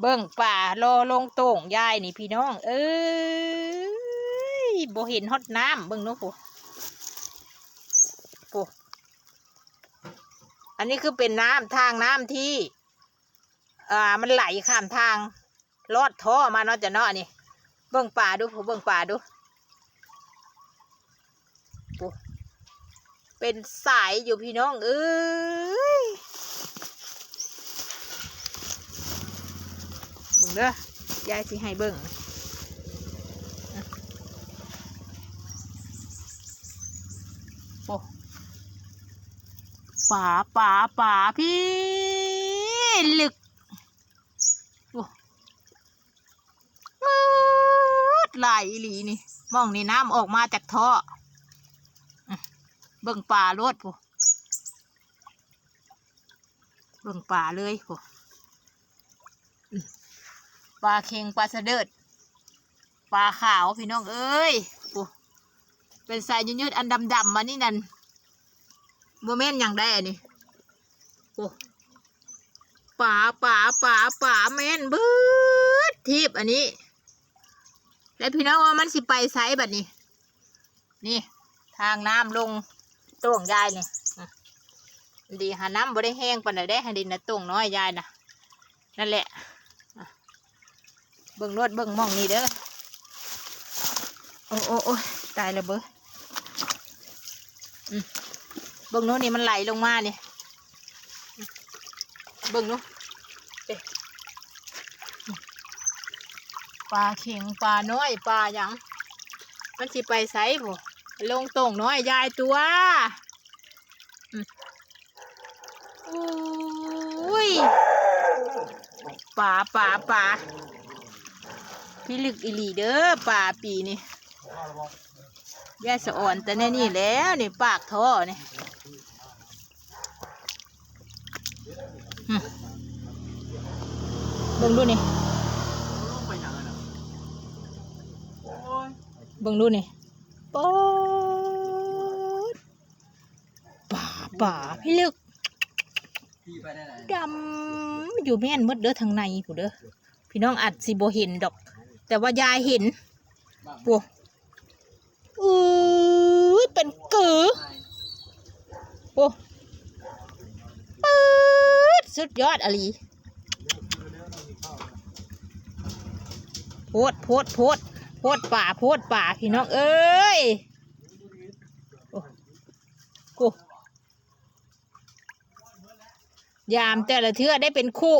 ເບິ່ງປາລໍລົງໂຕ່ງຍາຍນີ້ພີ່ນ້ອງເອີຍ ບໍ່ເຫັນຮອດນ້ຳ ເບິ່ງດູພຸ້ນ ພຸ້ນ ອັນນີ້ຄືເປັນນ້ຳ ທາງນ້ຳທີ່ ອ່າ ມັນໄຫຼຂ້າມທາງ ລອດທໍ່ມາເນາະ ຈະເນາະ ອັນນີ້ ເບິ່ງປາດູ ເບິ່ງປາດູ ໂອ້ ເປັນສາຍຢູ່ພີ່ນ້ອງເອີຍ ເບິ່ງເດີ ຍາຍຊິໃຫ້ເບິ່ງ ໂອ້ ປາ ປາ ປາ ພີ້ ລຶກ ໂອ້ ໝົດຫຼາຍອີ່ຫຼີນີ້ ໝ່ອງນີ້ນ້ຳອອກມາຈາກທໍ່ ອື ເບິ່ງປາໂລດພຸ້ນ ເບິ່ງປາເລີຍພຸ້ນ ອື ປາເຂັງ ປາສະເດີດ ປາຂາວ ພີ່ນ້ອງເອີຍ ພຸ້ນ ເປັນສາຍຍືດໆ ອັນດຳໆ ອັນນີ້ນັ້ນ ບໍ່ແມ່ນຫຍັງໃດອັນນີ້ ໂອ້ ປາ ປາ ປາ ປາ ແມ່ນເບິດທີບອັນນີ້ ແລ້ວພີ່ນ້ອງວ່າມັນຊິໄປໃສບັດນີ້ ນີ້ ທາງນ້ຳລົງໂຕ່ງຍາຍນີ້ ອື ດີຫານ້ຳບໍ່ໄດ້ແຮງປານໃດເດ້ ໃຫ້ດິນນະໂຕ່ງນ້ອຍຍາຍນະ ນັ້ນແຫຼະ ເບິ່ງໂລດ ເບິ່ງໝ່ອງນີ້ເດີ ໂອ້ ໂອ້ ໂອ້ຍ ຕາຍແລ້ວເບີ ອື ເບິ່ງໂນ້ນນີ້ ມັນໄຫຼລົງມານີ້ ເບິ່ງດູ ເອີ ປາເຂັງ ປານ້ອຍ ປາຫຍັງ ມັນຊິໄປໃສພຸ້ນ ລົງໂຕ່ງນ້ອຍຍາຍຕົວະ ອື ໂອ້ຍ ປາ ປາ ປາ ພິລຶກອີ່ຫຼີເດີ ປາປີນີ້ ຍາຍສະອອນແຕ່ໃນນີ້ແລ້ວນີ້ ປາກທໍ່ນີ້ ອື ເບິ່ງດູນີ້ ເບິ່ງດູນີ້ ປາ ປາ ປາ ພິລຶກ ດຳຢູ່ແມ່ນໝົດເດີ ທາງໃນພຸ້ນເດີ ພີ່ນ້ອງອາດຊິບໍ່ເຫັນດອກ ແຕ່ວ່າຍາຍເຫັນ ໂອ້ ອື ເປັນກື ໂອ້ ປາດ ສຸດຍອດອີ່ຫຼີ ໂພດ ໂພດ ໂພດ ໂພດປາ ໂພດປາ ພີ່ນ້ອງເອີຍ ໂອ້ ໂອ້ ຍາມແຕ່ລະເທື່ອໄດ້ເປັນຄູ່